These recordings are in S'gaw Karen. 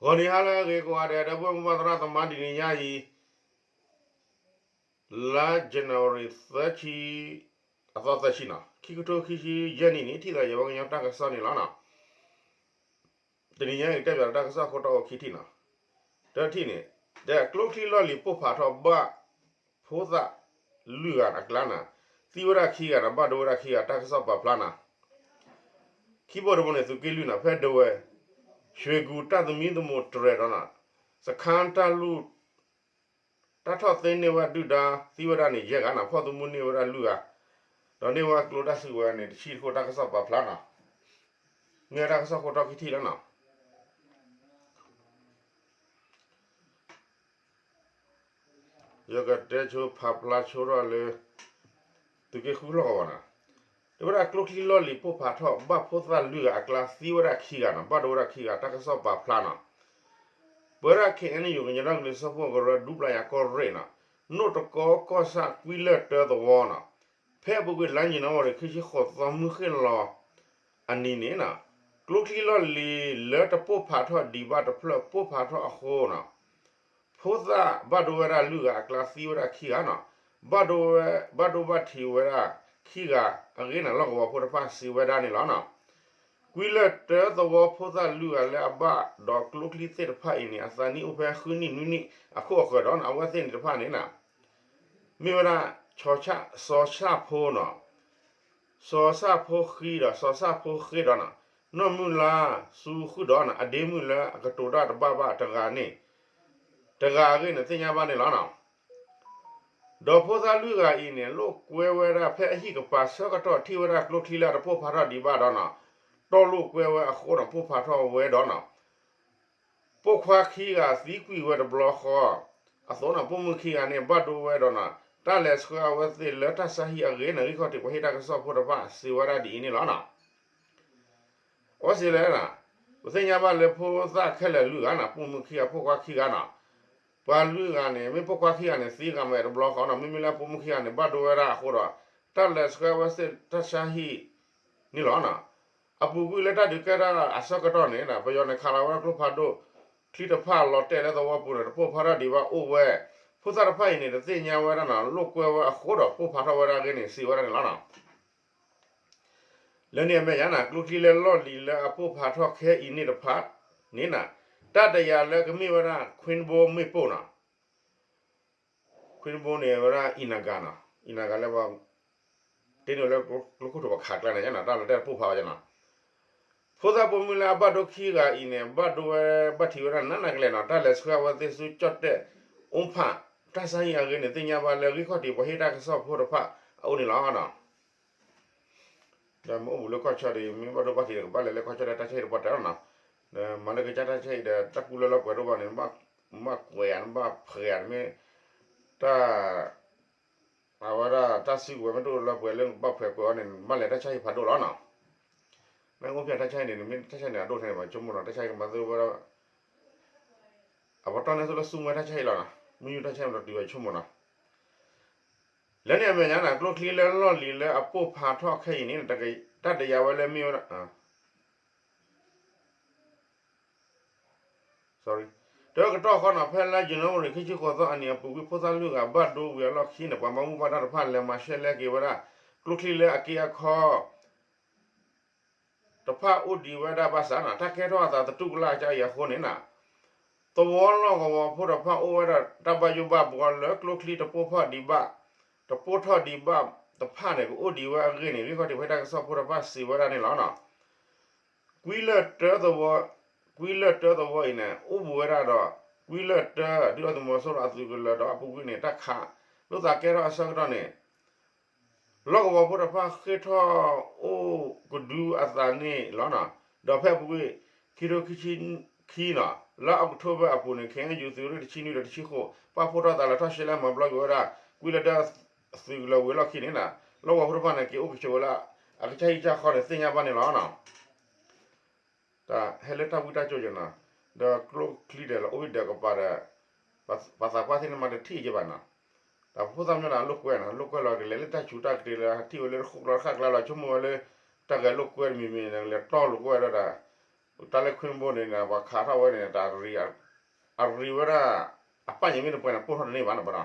ဂီၤနံၤဟါလၢအဂ့ၤကိးဂၤဒဲး ဒီပုၢ်ဝဲၢ်မိၢ်ပၢ်သရၣ်သမါ တနံၤညါအံၤ လါ January သၢဆံ, အသီသၢဆံနီၤ ခံကထိခံဆံယဲၢ်နံၣ်န့ၣ် ထံၣ်သးယဝဲကညီတၢ်ကစီၣ်န့ၣ်လီၤနီၤ. တနံၤညါအံၤ တဲပၠးတၢ်ကစီၣ်ခိၣ်တီအိၣ်ခံထံၣ်နီၤ. တထံၣ်န့ၣ် ကျိချံလီၢ်လံၤပိၢ်ဖးထီၣ်ဘၣ်ဖိသၣ်လွံၢ်ဂၤန့ၣ်အကျါန့ၣ် သံဝဲဒၣ်ခံဂၤန့ၣ် ဘၣ်ဒိဝဲဒၣ်ခံဂၤ တၢ်ကစီၣ်ပာ်ဖျါနီၤ. ခံဘိတဘိန့ၣ် သုးက့လွံၢ်န့ၣ် ဖဲဒဝဲၢ် ရွှေကူတၢ်သမံသမိးတြဲၤဒီးနီၤ စခါတၢ်လူၢ် တၢ်ထီၣ်သ့န့ၢ်ဝဲဒုၣ်ဒါ သံဝဲဒၣ်န့ၣ် ယဲၢ်ဂၤန့ၣ် ဖီၣ်သမူန့ၢ်ဝဲဒၣ်လွံၢ်ဂၤ ဒီးန့ၢ်ဝဲကျိတၢ်စုကဝဲၤန့ၣ် တဆံတခိၣ် တၢ်ကစီၣ်ပာ်ဖျါနီၤ. မ့ၢ်တၢ်ကစီၣ်ခိၣ်တီခံထံၣ်လီၤနီၤ. ယကတဲဆိဖးဖျါဆိထီၣ်လၢ သုးက့ဃုလီၢ်ကဝီၤနီၤ. တဲဝဲဒၣ်ကျိချံလီၢ်လံၤပိၢ်ဖးထီၣ်ဘၣ်ဖိသၣ်လွံၢ်ဂၤအကျါ သံဝဲဒၣ်ခံဂၤနီၤ ဘၣ်ဒိဝဲဒၣ်ခံဂၤ တၢ်ကစီၣ်ပာ်ဖျါနီၤ. ပဝဲဒၣ် ခ့ၣ်အဲၣ်ယူၣ် ကညီဒီကလုာ်စၢဖှိၣ်ကရၢ ဒူပျၢ်ယၤကီၢ်ရ့ၣ်နီၤ နိၣ်တကီကီၢ်ဆၣ်ကွံလၢၢ်တၢသဝီနီၤ ဖဲအပူၤကွံာ်လါယနူၤအါရံၤ ခံဆံဃိးသီမုၢ်ဃ့ၢ်လီၤ အနံၤန့ၣ်နီၤ ကျိချံလီၢ်လံၤလၢတပိၢ်ဖးထီၣ်ဒံးဘၣ်တဖျၢၣ်ပိၢ်ဖးထီၣ်အဃိနီၤ ဖိသၣ်ဘၣ်ဒိဝဲဒၣ်လွံၢ်ဂၤအကျါသံဝဲဒၣ်ခံဂၤနီၤ ဘၣ်ဒိဝဲ ဘၣ်ဒိဘၣ်ထံးဝဲဒၣ်ခံဂၤအဂ့ၢ်န့ၣ် လီၢ်ကဝီၤဖိတဖၣ်စံးဝဲဒၣ်န့ၣ်လီၤနီၤ. ကွံလၢၢ်တၢသဝီဖိသၣ်လွံၢ်ဂၤလၢအဘၣ်ဒီးကျိချံသ့ၣ်တဖၣ်အံၤန့ၣ် အသးနံၣ်အိၣ်ဖဲဃုနံၣ်နွံနံၣ်အခိၣ်အဃၢၤဒီးနီၤ အဝဲသ့ၣ်န့ၣ်တဖၣ်န့ၣ်နီၤ မ့ၢ်ဝဲဒၣ် စီၤဆၣ်ဖိနီၤ စီၤဆၣ်ဖိဃံဒီး စီၤဆၣ်ဖိဃ့ဒီးနီၤ နီၢ်မုၢ်လါ စူဃုာ်ဒီးနီၤ အဒ့မုၢ်လၢအကတိၤတၢ်တဘၣ်ဘၣ်တဂၤန့ၣ် တဂၤအဂ့ၢ်န့ၣ် သ့ၣ်ညါဘၣ်န့ၣ်လီၤနီၤ. ဒီးဖိသၣ်လွံၢ်ဂၤအံၤန့ၣ် လိာ်ကွဲဝဲဒၣ်ဖဲအဟံၣ်ကပၤဆၢကတီၢ်ထံၣ်ဝဲဒၣ်ကျိချံလၢအတပိၢ်ဖးထီၣ်ဒံးဘၣ်ဒီးနီၤ တီၢ်လိာ်ကွဲဝဲအဃိဒီးပိၢ်ဖးထီၣ်ဝဲဒီးနီၤ ပိာ်ခွါခံဂၤသံကွံာ်ဝဲတဘျီဃီ အသိးန့ၣ် ပိာ်မုၣ်ခံဂၤန့ၣ် ဘၣ်ဒိဝဲဒီးနီၤ တၢ်လဲၤဆှၢအဝဲသ့ၣ်လၢတၢ်ဆါဟံၣ်အဂ့ၢ်န့ၣ် ဂံၢ်ခီၣ်ထံးပှၤဟ့ၣ်တၢ်ကစီၣ်ဖိတဖၣ်စံးဝဲဒၣ်ဒ်အံၤန့ၣ်လီၤနီၤ. အဝဲစံးလဲၣ်, ပသ့ၣ်ညါဘၣ်လၢဖိသၣ်ခဲလၢာ်လွံၢ်ဂၤန့ၣ် ပိာ်မုၣ်ခံဂၤ ပိာ်ခွါခံဂၤန့ၣ်, ပှၤလွံၢ်ဂၤန့ၣ် မ့ၢ်ပိာ်ခွါခံဂၤန့ၣ် သံဂၤမးတဘျီဃီန့ၣ် မ့မ့ၢ်လၢပိာ်မုၣ်ခံဂၤန့ၣ် ဘၣ်ဒိဝဲဒၣ်အဃိဒီး တၢ်လဲၤဆှၢဝဲသ့ၣ်တၢ်ဆါဟံၣ်န့ၣ်လီၤ. အပူၤကွံာ်လၢတၢ်ဒုးကဲထီၣ်အဆၢကတီၢ်န့ၣ် ပယီၤန့ၣ်ခးလီၤဝဲဒၣ်ကျိဖးဒိၣ် ချံတဖၣ်လီၤတဲာ်လၢသဝီပူၤန့ၣ် တပိၢ်ဖးထီၣ်ဒံးဘၣ်အိၣ်ဝဲ, ဖိသၣ်တဖၣ်အံၤန့ၣ် တသ့ၣ်ညါဝဲဒၣ်န့ၣ် လိာ်ကွဲဝဲအဃိဒီး ပိၢ်ဖးထီၣ်ဝဲဒၣ်အဂ့ၢ်န့ၣ် စံးဝဲဒၣ်န့ၣ်လီၤ. လၢန့ၣ်အမဲာ်ညါန့ၣ် ကျိချံလၢလီၢ်လံၤလၢအပိၢ်ဖးထီၣ်ခဲအံၤန့ၣ်တဖၣ်န့ၣ် တၢ်တယာ်လၢကမ့ၢ်ဝဲဒၣ် ခွ့ဘိမ့ၣ်ပိၢ်န့ၣ်, ခွ့ဘိန့ၣ်ဝဲဒၣ် အံနဂၤန့ၣ်, အံနဂၤလၢပှၤ တ့န့ၢ်လၢကျိခိၣ်ထိးပှၤခးကျါန့ၣ် တၢ်လီၤတဲာ်တပိၢ်ဖးဝဲန့ၣ်, ဖိသၣ်ပိာ်မုၣ်လၢအဘၣ်ဒိခံဂၤအံၤန့ၣ် ဘၣ်ဒိဝဲဘၣ်ထံးဝဲဒၣ်နးနးကလဲာ်န့ၣ် တၢ်လဲၤဆှၢအဝဲသ့ၣ်ဆူကၠီၣ်တဲၣ်အိၣ်ဖး တၢ်ဆါဟံၣ်အဂ့ၢ်န့ၣ် သ့ၣ်ညါဘၣ်လၢဂံၢ်ခီၣ်ထံးပှၤဟ့ၣ်တၢ်ကစီၣ်ဖိတဖၣ်အအိၣ်န့ၣ်လီၤ. ဒီးမ့ၢ်အိၣ်ဘူးလၢကီၢ်ဆၢဒီး မ့ၢ်ဘၣ်ဒိဘၣ်ထံးဒီး ကဘၣ်လဲၤလၢကီၢ်ဆၢဒီး တၢ်ဆါဟံၣ်တပှၢ်တၢၢ်လီၤနီၤ. မၤလၢကစၢ်တၢ်ဆါဟံၣ်ဒီး တၢ်ကူလၢလီၤပှဲၤဒိၣ်ဘၣ်န့ၣ် နဘၣ်ကွဲးဧါ နဘၣ်ဖှဲးဧါ မ့ၢ်တၢ် အဝဲဒၣ်တၢ်စုကဝဲၤမ့ၢ်တအိၣ်လၢပှဲၤလၢနကဘၣ်ဖှဲးကွဲးအီၤန့ၣ် နဘၣ်လဲၤတၢ်ဆါဟံၣ်ဖးဒိၣ်လီၤနီၤ. နအိၣ်ဖျဲၣ်တၢ်ဆါဟံၣ်န့ၣ် နမ့ၢ်တၢ်ဆါဟံၣ်န့ၣ် အဒိၣ်ထဲန့ၣ် ပှၤဆိကမိၣ်နီၤ တၢ်ဆါဟံၣ်ကမၤသ့ဝဲဒၣ် အပတီၢ်န့ၣ်သိးလၢဆူမဲတၢ်ဆါဟံၣ်လီၤနီၤ မ့ၢ်ယူၢ်တၢ်ဆါဟံၣ်မးဒီးတုၤဝဲဆိကမိၣ်နီၤ. လၢန့ၣ်အမဲာ်ညါန့ၣ် ကျိချံလၢလီၢ်လံၤလၢအပိၢ်ဖးထီၣ်ခဲအံၤန့ၣ် တၢ်တယာ်ဝဲလၢမ့ၢ်ဝဲဒၣ် တကတီၢ်ဃီန့ၣ် ဖဲလါယနူၤအါရံၤ ခံဆံဃိးသီအနံၤအပူၤကွံာ် ဖိသၣ်လွံၢ်ဂၤဘၣ်ဒိဝံၤအလီၢ်ခံန့ၣ် ပှၤဘၣ်မူဘၣ်ဒါတဖၣ်လဲၤမၤရှဲလဲက့ၤဝဲဒၣ် ကျိချံလၢအက့အခီ တဖၣ်အိၣ်ဒံးဝဲဒၣ်ဘၣ်ဆၣ်န့ၣ် တၢ်ကဲထီၣ်အသးသတူၢ်ကလာ်အံၤအဃိန့ၣ် သဝီလီၢ်ကဝီၤဖိတဖၣ်အိၣ်ဝဲဒၣ်တၢ်ဘၣ်ယိၣ်ဘၣ်ဘှီလၢကျိချံတပိၢ်ဖးဒံးဘၣ် တပိၢ်ထီၣ်ဒံးဘၣ်တဖၣ်န့ၣ် ကအိၣ်ဒံးဝဲအဂ့ၢ်န့ၣ် ဂံၢ်ခီၣ်ထံးပှၤဟ့ၣ်တၢ်ကစီၣ်ဖိတဖၣ်စံးဝဲဒၣ်န့ၣ်လီၤ. ကွံလၢၢ်တၢသဝီ, ကွံလၢၢ်တၢသဝီအံၤန့ၣ် အိၣ်ဘူးဝဲဒၣ်ဒီး ကွံလၢၢ်တၢ ဒုၣ်ဒါသုးမီၤစိရိၤအသုးကလၢၤဒီးအပူၤကွံာ်န့ၣ် တၢ်ခးလိာ်သးကဲထီၣ်အဆၢကတီၢ်န့ၣ် လီၢ်ကဝီၤဖိတဖၣ်ဃ့ၢ်ထီၣ်အိၣ်ကဒုအသးန့ၣ်လီၤ. ဒီးဖဲအပူၤကွံာ် ခံထိခံဆံခံန့ၣ် လါအီးကထိဘၢၣ်အပူၤန့ၣ် ခ့ၣ်အဲၣ်ယူၣ် သုးရ့ၣ်တဆံနွံဒီးတဆံဃိး ပာ်ဖှိၣ်ထီၣ်သးလၢထီၣ်ရှဲလဲမၤဘျီက့ၤဝဲဒၣ် ကွံလၢၢ်တၢသုးကလၢၤဝံၤအလီၢ်ခံန့ၣ် လီၢ်ကဝီၤဖိတဖၣ်န့ၣ် က့ၤအိၣ်ကဆိးဝဲလၢ အကစၢ်ဟံၣ်ကစၢ်ဃီန့ၣ် သ့ၣ်ညါဘၣ်န့ၣ်လီၤ. တၢ်ဟဲလၢတၢ်ဝံတၢ်ကၠိက့ၤနီၤ, ဒီးကျိချံဒီးလီၤအိၣ်ဘံၣ်ဒီးကပၤဒီး ပှၤသးပှၢ်သ့ၣ်န့ၣ်မၤတထံၣ်က့ၤဘၣ်နီၤ, ဒီးဖိသၣ်မ့ၢ်ဒီးလိာ်ကွဲနီၤ, လိာ်ကွဲလီၤကလဲၤလၢတၢ်ဆူးတၢ်ကတ့ၤလၢ ဟးထံၣ်ဝဲလၢတဃိးကျီတဃၣ်ကျါလီၤ ဆိကမိၣ်ဝဲလၢ တၢ်ဂဲၤလိာ်ကွဲတမံၤမံၤန့ၣ် လဲၤတီလိာ်ကွဲဒီး တၢ်လၢခွ့ဘိန့ၣ် ပှၤခးထီၣ်ဝဲန့ၣ် တၢ်ရံၣ် အရံၣ်ဝဲဒၣ် အပၢ်ညၣ်မ့ၢ်တပှဲၤန့ၣ် ပိၢ်ထီၣ်တန့ၢ်ဘၣ်နီၤဘၣ်နီၤ.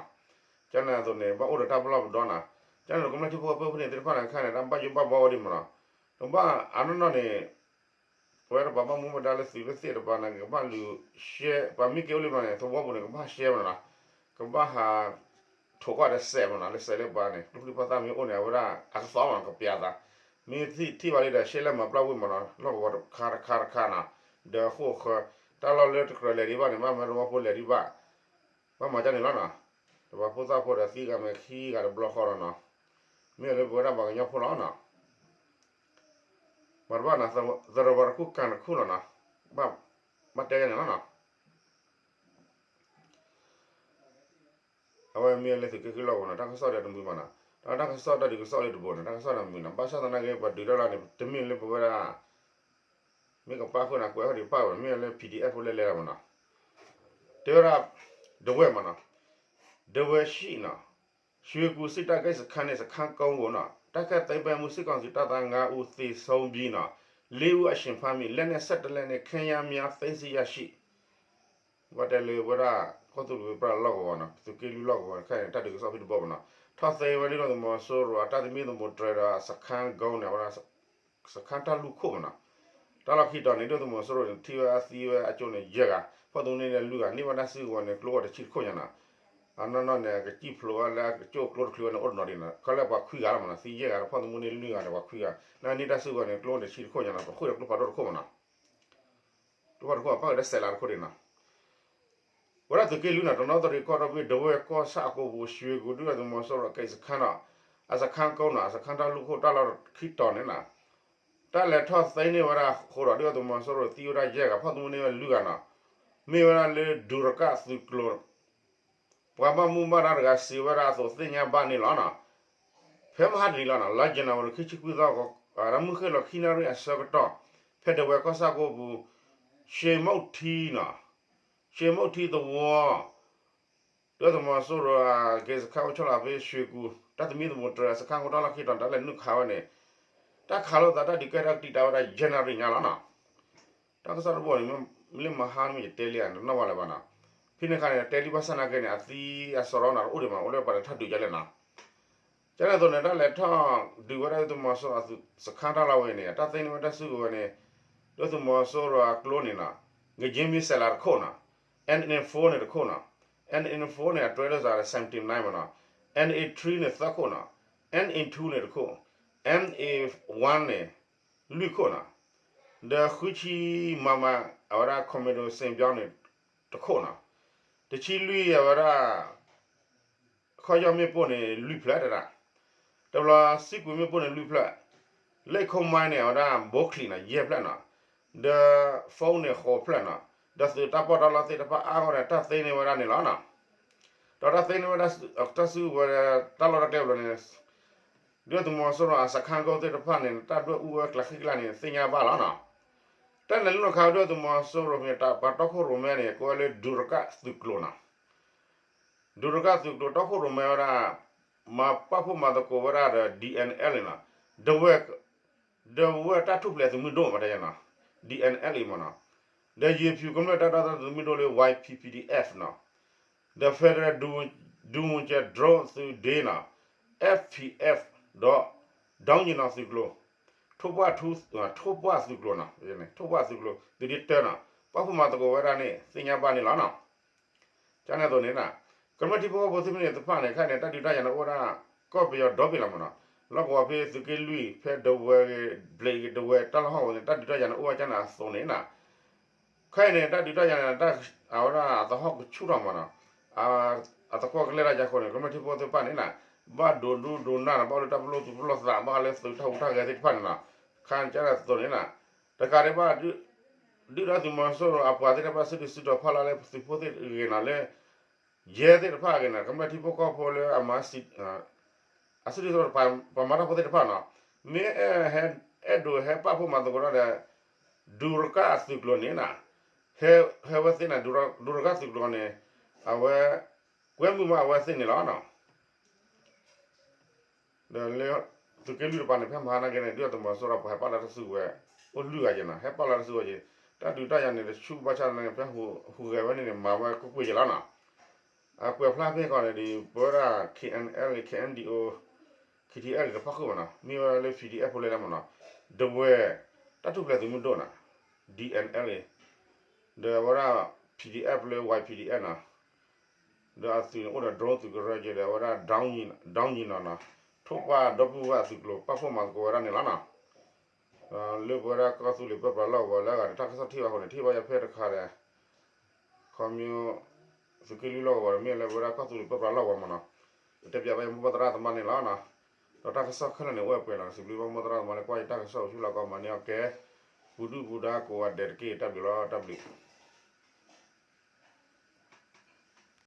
ကန့ၣ်အသိးန့ၣ် ဘၣ်အိၣ်ဒီးတၢ်ပလီၢ်ပဒီနီၤ. ကန့ၣ်ဒီးကမျၢၢ်ထံဖိကီၢ်ဖိဖဲန့ၣ်သ့ၣ်တဖၣ်န့ၣ် ခဲန့ၣ် တၢ်ဘၣ်ယိၣ်ဘၣ်ဘီဝဲဒံးမးနီၤ. တဘၣ်အနီၢ်နီၢ်န့ၣ် ပဝဲဒၣ်ပှၤဘၣ်မူဘၣ်ဒါလၢသုးလၢသ့ၣ်တဖၣ်န့ၣ် ကဘၣ်လူၤရှဲ ပှၤမ့ၢ်က့ၤအိၣ်လံမးန့ၣ် သဝီပူၤန့ၣ် ကဘၣ်ဟးရှဲမးနီၤ. ကဘၣ်ဟး ထိးကွၢ်ဒီးစဲးမးနီၤ, လၢစဲးလၢပှၤန့ၣ် ကျိချံပှၤသၣ်မ့ၢ်အိၣ်န့ၣ် အဝဲဒၣ်အကသီမးနီၤ ကပျးသး, မ့ၢ်ထံၣ်ဘၣ်လံဒီး ရှဲလဲၣ်မၤပျၢ်ဝ့ၢ်မးနီၤ, လီၢ်ကဝီၤတခါတခါတခါနီၤ, ဒီးဃိၣ်ဃၢ တၢ်လီၢ်လၢတကြၢးလဲၤဒံးဘၣ်န့ၣ် ဘၣ်မၤသဝီဖိလဲၤဒံးဘၣ်, ဘၣ်မၤကၢ်န့ၣ်လီၤနီၤ, ဒီးပှၤဖိသၣ်ဖိဒီးသံဂၤမ့ၢ်ခံဂၤတဘျီဃီလီၤနီၤ, မ့ၢ်လၢပဝဲဒၣ်ပှၤကညီဖိလီၤနီၤ, မၤတဘၣ်နီၤ, သရၣ်ဝၤတခူၣ်ကၣ်တခူၣ်လီၤနီၤ, ဘၣ်တဲကၢ်န့ၣ်လီၤနီၤ. အဝဲမ့ၢ်လၢသုးက့ဃုလီၢ်ကဝီၤန့ၣ် တၢ်ကစီၣ်ဒီးတမုာ်ဘၣ်နီၤ, တၢ်ကစီၣ်တၢ်ဒုးကစီၣ်လၢတဘိန့ၣ် တၢ်ကစီၣ်ဒီးမုာ်နီၤ, ဘၣ်ဆၣ်သနာ်က့ ပှၤဒုးတၢ်လီၢ်န့ၣ် တမ့ၢ်လၢပဝဲဒၣ် မ့ၢ်ကပၣ်ဃုာ်န့ၣ် ကွဲးဟီၣ်ဒံးပၣ်ဝဲ မ့ၢ်လၢ ပီၣ်ဒံးအၣ်ဖိလဲၣ်လဲၣ်လီၤမးနီၤ, တဲဝဲဒၣ် ဒဝဲၢ်မးနီၤ, ဒဝဲၢ်ဆံးနီၤ, ရွှေကူစစ်တပ်ဂိတ်စခန်းန့ၣ် စခန်းကုန်းကိုနီၤ တိုက်ခိုက်သိမ်းပိုက်မှု စစ်ကောင်စီတပ်သား ငါးဦးသေဆုံးပြီးနီၤ, လေးဦးအရှင်ဖမ်းမိ လက်နက် ဆယ့်တစ်လက်နှင့် ခဲယမ်းများ သိမ်းဆည်းရရှိ ဘၣ်တဲလၢဝဲဒၣ် ကီၢ်သူလ့ၤဝ့ၢ်ပြၢ်လီၢ်ကဝီၤနီၤ, သုးက့လွံၢ်လီၢ်ကဝီၤခဲအံၤန့ၣ် တၢ်ဒုးကစီၣ်ဖဲတဘိမးနီၤ, ထီၣ်သ့ဝဲဒၣ်သုးမီၤစိရိၤအတၢ်သမံသမိးတြဲၤဒီး စခန်းကုန်းန့ၣ် အဝဲဒၣ် စခန်းတၢ်လူၢ်ခိၣ်မးနီၤ, တၢ်လီၢ်ခံတီၤန့ၣ် ဒုၣ်ဒါသုးမီၤစိရိၤန့ၣ် ထံၣ်ဝဲဒၣ်သံဝဲအကၠိန့ၣ် ယဲၢ်ဂၤ, ဖီၣ်သမူန့ၣ်လွံၢ်ဂၤ, န့ၢ်ဝဲဒၣ်စုကဝဲၤန့ၣ် ကျိအိၣ်တဆံတခိၣ်ညါနီၤ, အနီၢ်နီၢ်န့ၣ် ကစံၣ်ဖျိးဝဲလၢအကၠိကျိတချုးဝဲန့ၣ် အိၣ်တနီၤဒံးနီၤ, ခဲလၢာ်ပှၤခွံဂၤလီၤမးနီၤ, သံယဲၢ်ဂၤဒီးဖီၣ်သမူန့ၣ်လွံၢ်ဂၤဒီးပှၤခွံဂၤ, န့ၢ်တၢ်စုကဝဲၤန့ၣ် ကျိအိၣ်တဆံတခိၣ်ညါနီၤ, ပဃုာ်ဒီးကျိဖးဒိၣ်တခိၣ်မးနီၤ ကျိဖးဒိၣ်တခိၣ် ပၣ်ဃုာ်ဒီးစဲးလးတခိၣ်ဒံးနီၤ ဝဲဒၣ်သုးက့လွံၢ်နီၤ တနီသရံၣ်ကီၢ်ဒီဘ့ၣ် ဒဝဲၢ်ကီၢ်ဆၣ်အကိပူၤ ရွှေကူ ဒုၣ်ဒါသုးမီၤစိရိၤအက့စခန်းနီၤ, အစခန်းကုန်းနီၤ, အစခန်းတၢ်လူၢ်ခိၣ်တၢ်လီၢ်ခံတီၤန့ၣ်နီၤ, တၢ်လဲၤထီၣ်သ့န့ၢ်ဝဲဒၣ်အဃိဒီး ဒုၣ်ဒါသုးမီၤစိရိၤသံဝဲဒၣ်ယဲၢ်ဂၤ ဖီၣ်သမူန့ၢ်ဝဲလွံၢ်ဂၤနီၤ, မ့ၢ်ဝဲဒၣ်လၢဒူရကၣ်သုးကျိၤ ပှၤဘၣ်မူဘၣ်ဒါတဂၤစံးဝဲဒၣ်အသိးသ့ၣ်ညါဘၣ်န့ၣ်လီၤနီၤ, ဖဲမဟါတနံၤလီၤနီၤ လါယနူၤအါရံၤခံဆံခွံသီ မုၢ်ဃ့ၢ်လီၤခံနၣ်ရံၣ်အဆၢကတီၢ် ဖဲဒဝဲၢ်ကီၢ်ဆၣ်ကိပူၤ ရှ့မုၢ်ထံနီၤ, ရှ့မုၢ်ထံသဝီ ဒုၣ်ဒါသုးမီၤစိရိၤအက့စခန်းအိၣ်ဆီလီၤဖဲ ရွှေကူ တၢ်သမံသမိးတြဲၤအစခန်းကတၢၢ်လီၢ်ခံတီၤ တၢ်လဲၤနုာ်ခးဝဲန့ၣ်, တၢ်ခးလိာ်သးတၢ်ဒုးကဲထီၣ်ကတံာ်တာ်ဝဲဒၣ် ယဲၢ်နၣ်ရံၣ်ညါလီၤနီၤ. တၢ်ကစီၣ်တဘိန့ၣ် မ့ၢ်လၢမဟါမ့ၢ်ယတဲလံဧါ တနီၣ်ဘၣ်လၢၤဘၣ်နီၤ. ဖဲန့ၣ်အခါန့ၣ် တဲလံဘၣ်ဆၣ်နာ်က့န့ၣ် အသံအစရီန့ၣ် တအိၣ်ဒံးမး အိၣ်လၢပှၤတထီၣ်ဒုးယါလဲၣ်နီၤ. ကန့ၣ်အသိးန့ၣ် တၢ်လဲၤထီၣ်ဒုးဝဲဒၣ်ဒုၣ်ဒါသုးမီၤစိရိၤအသုးစခန်းတၢ်လီၢ်ဝဲန့ၣ် တၢ်သ့န့ၢ်ဝဲတၢ်စုကဝဲၤန့ၣ် ဒုၣ်ဒါသုးမီၤစိရိၤအကျိန့ၣ်နီၤ, ငက့မံစဲးလးတခိၣ်နီၤ, အဲၣ်အ့ၣ် four န့ၣ်တခိၣ်နီၤ, အဲၣ်အ့ၣ် four န့ၣ် အတြဲၤဒိၣ်စးဒီး seventy nine မးနီၤ, အဲၣ်အ့ၣ် three န့ၣ်သၢခိၣ်နီၤ, အဲၣ်အ့ၣ် two န့ၣ်တခိၣ်, အဲၣ်အ့ၣ် one န့ၣ် လွံၢ်ခိၣ်နီၤ, ဒီးဃုဆံ မမ အဝဲဒၣ် commando စ့ၣ်ပၠီန့ၣ် တခိၣ်နီၤ, တဆံလွံၢ်အဝဲဒၣ် ခီၣ်ယီၢ်မ့ၣ်ပိၢ်န့ၣ် လွံၢ်ဖျၢၣ်တဒၣ်, တဘျီစံကွံာ်မ့ၣ်ပိၢ်န့ၣ် လွံၢ်ဖျၢၣ်, လ့ၣ်ခိၣ်မါန့ၣ် အဝဲဒၣ် ဘိချံနီၤ ယဲၢ်ဖျၢၣ်နီၤ, ဒီး phone န့ၣ် ဃိးဖျၢၣ်နီၤ, ဒီးသုးတၢ်ပီးတၢ်လီသ့ၣ်တဖၣ်အါဂီၢ်န့ၣ် တၢ်သ့န့ၢ်ဝဲဒၣ်န့ၣ်လီၤနီၤ. ဒီးတၢ်သ့န့ၢ်ဝဲဒၣ်တၢ်စုကဝဲၤ တၢ်လီၢ်တၢ်ကျဲဘျီန့ၣ် ဒုၣ်ဒါသုးမီၤစိရိၤအစခန်းကုန်းသ့ၣ်တဖၣ်န့ၣ် တၢ်ဒွဲၣ်အူဝဲကျးဃံကျးန့ၣ် သ့ၣ်ညါဘၣ်လီၤနီၤ. တၢ်လဲၤနုာ်ခးဒုၣ်ဒါသုးမီၤစိရိၤမ့ၢ်တၢ်ပှၤတီခိၣ်ရိၣ်မဲန့ၣ် ကိးဝဲလၢ ဒူရကၣ်သုးကျိၤနီၤ. ဒူရကၣ်သုးကျိၤတီခိၣ်ရိၣ်မဲဝဲဒၣ် မၤပာ်ဖှိၣ်မၤသကိးဝဲဒၣ်ဒီး DNLA နီၤ, ဒဝဲၢ် ဒဝဲၢ်တၢ်ထူၣ်ဖျဲးသုးမုၢ်ဒိၣ်မးတဲနီၤ, DNLA မးနီၤ, ဒီးယ့ၤဖၠူၤကမျၢၢ်တၢ်ဒီသဒၢသုးမုၢ်ဒိၣ်လၢ Y P P D F နီၤ, ဒီး Federal ဒူမူကဲ drone သုးဒ့နီၤ, F P F ဒီး ဒီနံၤနီၤသုးကျိၤ, ထိၣ်ပှၢ်သုးကျိၤနီၤ, ထိၣ်ပှၢ်သုးကျိၤနီၤ, သုးဒ့တၢနီၤ, ပာ်ဖှိၣ်မၤသကိးဝဲဒၣ်န့ၣ် သ့ၣ်ညါဘၣ်န့ၣ်လီၤနီၤ. ကန့ၣ်အသိးန့ၣ် ကမျၢၢ်ထံဖိကီၢ်ဖိသ့ၣ်မနုၤသ့ၣ်တဖၣ်န့ၣ် ခဲအံၤန့ၣ် တၢ်ဒုးတၢ်ယၤန့ၣ်အိၣ်ဝဲဒၣ် ကီၢ်ပယီၤဒီဘ့ၣ်လီၤမးနီၤ, လီၢ်ကဝီၤဖဲသုးက့လွံၢ် ဖဲဒဝဲၢ်ဂ့ၤ ဘျဲးဂ့ၤ ဒဝဲၢ်တၢ်လီၢ်ဟီၣ်ကဝီၤန့ၣ် တၢ်ဒုးတၢ်ယၤန့ၣ်အိၣ်ဝဲကန့ၣ်အသိးန့ၣ်နီၤ. ခဲအံၤန့ၣ် တၢ်ဒုးတၢ်ယၤန့ၣ် အဝဲဒၣ်အသဟီၣ်ကဆူၣ်ထီၣ်မးနီၤ, အသကွီၢ်ကလဲၢ်တၢ်ယၤဃိန့ၣ် ကမျၢၢ်ထံဖိသ့ၣ်တဖၣ်န့ၣ်နီၤ, ဘၣ်ဒိးဒူဒိးနၢ်နီၤ, ဘၣ်အိၣ်လၢတၢ်ပလီၢ်သူၣ်ပလီၢ်သး ဘၣ်ဃးလၢသုးတၢ်ဟူးတၢ်ဂဲၤသ့ၣ်တဖၣ်န့ၣ်နီၤ, ခဲအံၤကန့ၣ်အသိးန့ၣ်နီၤ, တကးဒံးဘၣ် ဒုၣ်ဒါသုးမီၤစိရိၤအပှၤသ့ၣ်တဖၣ် စုဒုၣ်စုတီၤဖီလာ်လၢသုးဖိသ့ၣ်ဂ့ၤနီၤ လၢ ယဲၢ်သ့ၣ်တဖၣ်ဂ့ၤနီၤ ကမျၢၢ်ထံဖိကီၢ်ဖိလၢအမၤ အစုဒုၣ်စုတီၤ ပှၤမၤတၢ်ဖိသ့ၣ်တဖၣ်နီၤ မ့ၢ်အဲၣ်ဒိးဟဲပာ်ဖှိၣ်မၤသကိးတၢ်ဒီး ဒူရကၣ်သုးကျိၤန့ၣ်နီၤ ဟဲဝဲသ့ၣ်န့ၣ် ဒူရကၣ်သုးကျိၤန့ၣ် အဝဲ ကွဲမုာ်မးအဝဲသ့ၣ်န့ၣ်လီၤနီၤ. ဒီးလၢသုးက့လွံၢ်တပၤန့ၣ် ဖဲမဟါနာ်က့န့ၣ် ဒုၣ်ဒါသုးမီၤစိရိၤပှၤဟဲပာ်လီၤတၢ်စုကဝဲၤ အိၣ်လွံၢ်ဂၤယဲနီၤ ဟဲပာ်လီၤတၢ်စုကဝဲၤယဲ တၢ်ဒုးတၢ်ယၤန့ၣ် တဆူၣ်ဘၣ်ဆၣ်န့ၣ် ဖဲဟူးဂဲၤဝဲန့ၣ်န့ၣ် မၤဝဲကွ့ၢ်ကွ့ၢ်ယဲလီၤနီၤ. အကွဲးဖျါဖဲကီးန့ၣ်ဒီး ပဝဲဒၣ် K N L K N D O K T L တဖၣ်ဃုာ်မနီၤ မ့ၢ်ဝဲဒၣ်လၢ P D F ဖိလဲၣ်လဲၣ်မနီၤ ဒဝဲၢ် တၢ်ထူၣ်ဖျဲးသုးမုၢ်ဒိၣ်နီၤ D N L ဒီးအဝဲဒၣ် P D F လၢ Y P D F နီၤ ဒီးအသုးန့ၣ်အိၣ်ဒီး drone သုးကရၢက့ဒီး အဝဲဒၣ် drone ညီနီၤနီၤ ထိၣ်ပှၢ်ဒီပုၢ်ဝဲၢ်အသုးကျိၤ ပာ်ဖှိၣ်မၤသကိးဝဲဒၣ်န့ၣ်လီၤနီၤ. လၢပဝဲဒၣ်ကီၢ်သူလ့ၤပၢပြးလီၢ်ကဝီၤလၢအဂၤန့ၣ် တၢ်ကစီၣ်ထံၣ်ဘၣ်အဃိန့ၣ် ထံၣ်ဘၣ်ယၤဖဲတခါဒီး ခီမ့ၢ် သုးက့လွံၢ်လီၢ်ကဝီၤဒီး မ့ၢ်လၢပဝဲဒၣ်ကီၢ်သူလ့ၤပၢပြးလီၢ်ကဝီၤမနီၤ တဲပၠးဘၣ်ယမိၢ်ပၢ်သရၣ်သမါန့ၣ်လီၤနီၤ. ဒီးတၢ်ကစီၣ်ခဲလၢာ်န့ၣ် အိၣ်ဝဲပှဲၤလီၤ စံးဘျုးဘၣ်မိၢ်သရၣ်သမါလၢကွၢ်ယတၢ်ကစီၣ်အိၣ်ဆူၣ်လီၤကီးမၤန့ၢ်အီၣ်ကဲ ပူၤဒုၣ်ပူၤဒါကိးဂၤဒဲးတက့ၢ် တၢ်ဘျုးလီၤ တၢ်ဘျုး